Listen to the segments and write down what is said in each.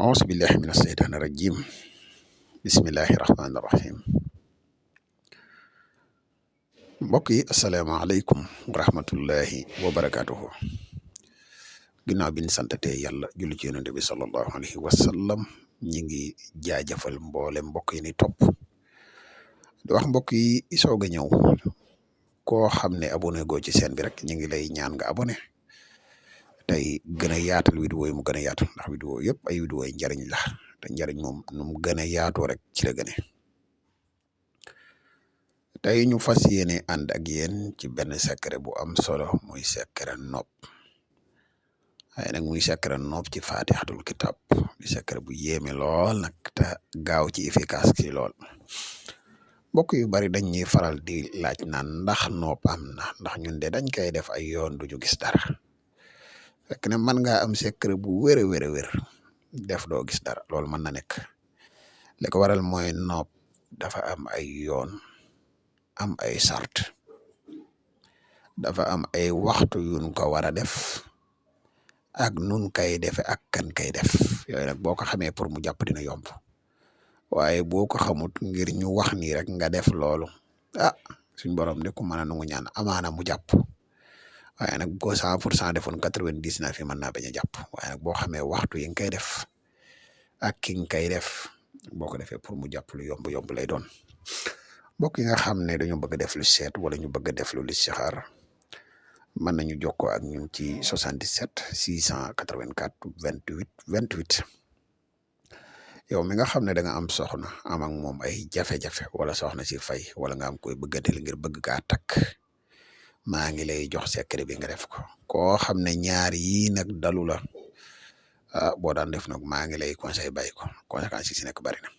أعوذ بالله من الشيطان الرجيم بسم الله الرحمن الرحيم mbokk yi asalaamaaleykum wa rahmatullahi wa barakaatuhu ginnaaw bi ñu santatee yàlla julli ci yonent bi sallallahu alayhi wa sallam ñi ngi jaajëfal mboole mbokk yi ni topp di wax mbokk yi soog a ñëw koo xam ne abonné goo ci seen bi rek ñu ngi lay ñaan nga abonné tey gën a yaatal vidéo yi mu gën a yaatu ndax vidéo yëpp ay vidéo yi njariñ la te njariñ moom nu mu gën a yaatoo rek ci la gëne tey ñu fas yéene ànd ak yéen ci benn secret bu am solo muy secret nopp waaye nag muy secret nopp ci Fatihatul Kitab di secret bu yéeme lool nag te gaaw ci efficace ci lool mbokk yu bari dañ ñuy faral di laaj naan ndax nopp am na ndax ñun de dañ koy def ay yoon duñu gis dara fekk ne mën ngaa am secret bu wér a wér def doo gis dara loolu mën na nekk li ko waral mooy nopp dafa am ay yoon am ay sart dafa am ay waxtu yuñ ko war a def ak nun kay defe ak kan kay def yooyu nag boo ko xamee pour mu jàpp dina yomb waaye boo ko xamut ngir ñu wax nii rek nga def loolu suñ borom de ku mën a nangu ñaan amaana mu jàpp waaye nag boo 100% defoon 99 yi mën naa bañ a jàpp waaye nag boo xamee waxtu yi nga koy def ak ki nga koy def boo ko defee pour mu jàpp lu yomb lay doon mbokk yi nga xam ne dañu bëgg def lu seet wala ñu bëgg def lu listixaar mën nañu jokkoo ak ñun ci 77 684 28 28 yow mi nga xam ne da nga am soxna am ak moom ay jafe-jafe wala soxna si fay wala nga am koy bëggantel ngir bëgg kaa takk maa ngi lay jox secret bi nga def ko koo xam ne ñaar yii nag dalu la boo daan def nag maa ngi lay conseil bàyyi ko conséquences yi si nekk bari na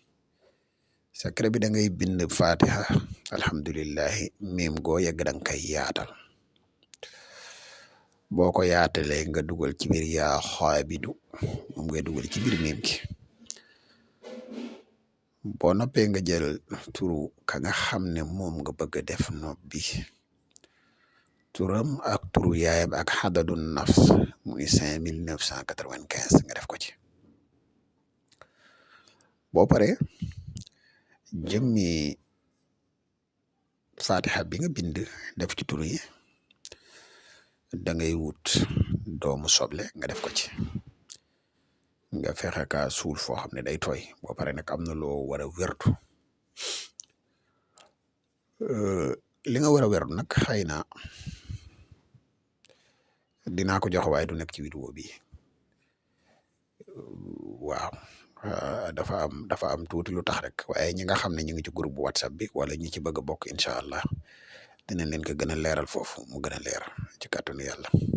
secret bi da ngay bind Fatiha alhamdulillahi miim goo yegg da nga koy yaatal boo ko yaatalee nga dugal ci biir yaa xaabidu moom ngay dugal ci biir miim gi boo noppee nga jël turu ka nga xam ne moom nga bëgg a def nopp bi turam ak turu yaayam ak xadadu nafs muy 5995 nga def ko ci boo paree jëmmi Fatiha bi nga bind def ci turu yi da ngay wut doomu soble nga def ko ci nga fexe ka suul foo xam ne day tooy boo pare nag am na loo war a wertu li nga war a wertu nag xëy na dinaa ko jox waaye du nekk ci vidéo bi waaw dafa am tuuti lu tax rek waaye ñi nga xam ne ñu ngi ci groupe bu WhatsApp bi wala ñi ci bëgg a bokk incha allah dinañ leen ko gën a leeral foofu mu gën a leer ci kàttanu yàlla.